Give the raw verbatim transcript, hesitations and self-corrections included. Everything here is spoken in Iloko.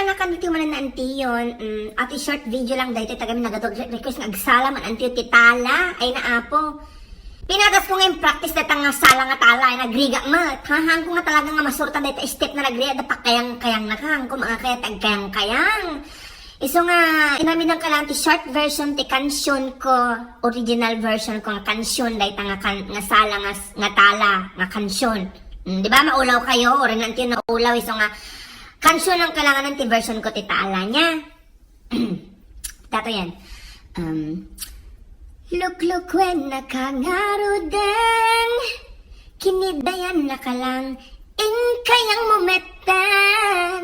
Nakan iti manen na antiyon, mm, ati short video lang daytoy, tagami nagado request nga agsala man antiyo ti tala. Ay na, Apo. Pinadas ko nga in practice dayta nga sala nga tala, ay nagriga met. Hahan ko nga talaga nga masurta dayta step na nagriga, da pakayang-kayang na ka, ko mga kaya ti agkayang-kayang. Isu nga, inamidan ka lang ti short version ti kansion ko, original version ko nga kansion, dayta nga kan-, nga sala nga s-, nga tala, nga kansion. Mm, di ba, maulaw kayo, o rin antiyo naulaw, isu nga, kansion ang kailangan ti version ko ti tala niya. Dato yan. Um, Luklukuen na ka ngaruden, kinidayan na ka lang, inkayang mo metten,